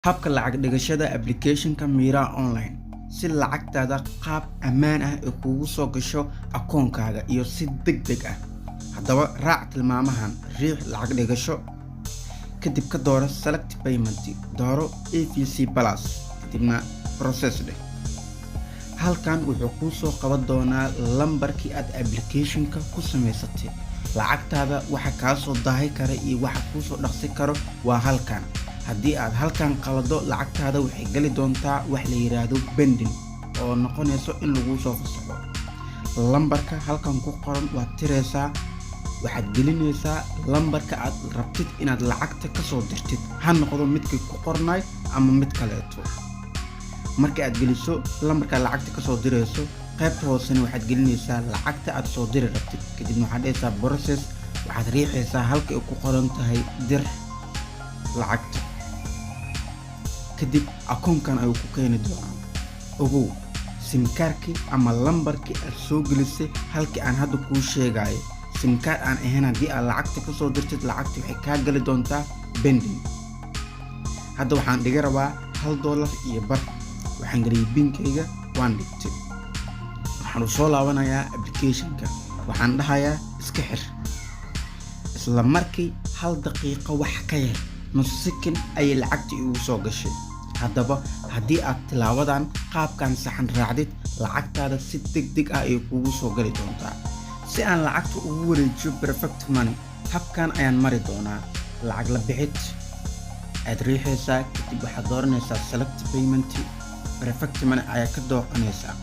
Habka lacag dhigashada application-ka Miraa Online si lacagtaada qaab ammaan ah ay kuugu soo gasho akoonkaaga iyo si degdeg ah. Haddaba raac tilmaamahan: riix lacag dhigasho, kadib ka dooro Select Payment, dooro EVC Plus, kadibna Process dheh. Halkan wuxuu kuu soo qaban doonaa lambarkii aad application-ka ku samaysatay. Lacagtaada waxa kaa soo daahi kara iyo waxa kuu soo dhaqsi karo waa halkan. Haddii aad halkan qalado, lacagtaada waxay geli doontaa wax la yiraahdo pending, oo noqonayso in laguu soo fasaxo. Lambarka halkan ku qoran waad tiraysaa, waxaad gelinaysaa lambarka aad rabtid inaad lacagta kasoo dirtid, ha noqdo midkii ku qornay ama mid kaleeto. Marka aad geliso lambarka lacagta kasoo dirayso, qaybta hoosena waxaad gelinaysaa lacagta aad soo diri rabtid. Kadibna waxaad dhehaysaa Process, waxaad riixaysaa halka ay ku qoran tahay dir lacagta. Kadib akoonkan ayuu ku keeni doonaa. Ogow, simkaarkii ama lambarkii aad soo gelisay halkii aan hadda kuu sheegayo, simkaar aan ahayn haddii aad lacagta kasoo dirtid, lacagta waxay kaa gali doontaa pending. Hadda waxaan dhiga rabaa $1.50. Waxaan geliyay PIN-kayga, waan dhigtay. Waxaan u soo laabanayaa application-ka, waxaan dhahayaa iska xir. Isla markii hal daqiiqo wax ka yar, nus second, ayay lacagta igu soo gashay. Haddaba haddii aad tilaabadan qaabkan saxan raacdid, lacagtaada si deg deg ah ayay kugu soo gali doontaa. Si aan lacagta ugu wareejiyo Perfect Money, habkan ayaan mari doonaa. Lacag la bixid aad riixaysaa, kadib waxaad dooranaysaa Select Payment, Perfect Money ayaa ka dooqanaysaa.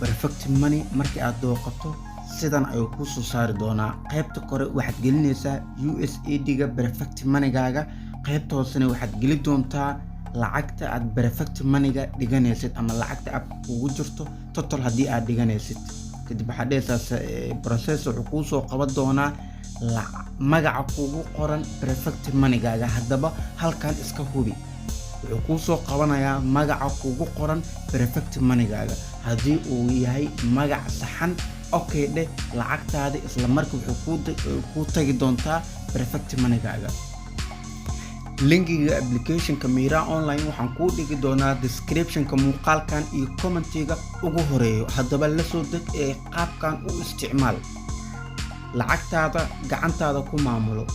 Perfect Money markii aad dooqato, sidan ayuu kuu soo saari doonaa. Qaybta kore waxaad gelinaysaa USSD-ga Perfect Money-gaaga, qaybta hoosena waxaad geli doontaa lacagta aad Perfect Money-ga dhiganaysid ama lacagta app kugu jirto total haddii aad dhiganaysid. Kadib waxaad dhehaysaa Process. Wuxuu kuu soo qaban doonaa magaca kugu qoran Perfect Money-gaaga. Haddaba halkan iska hubi, wuxuu kuu soo qabanayaa magaca kugu qoran Perfect Money-gaaga. Haddii uu yahay magac saxan, okay dheh. Lacagtaada isla marka wuxuu kuu tagi doontaa Perfect Money-gaaga. Link-iga application-ka Miraa Online waxaan kuu dhigi doonaa description-ka muuqaalkan iyo comment-iga ugu horeeyo. Haddaba la soo deg ee qaabkan u isticmaal, lacagtaada gacantaada ku maamulo.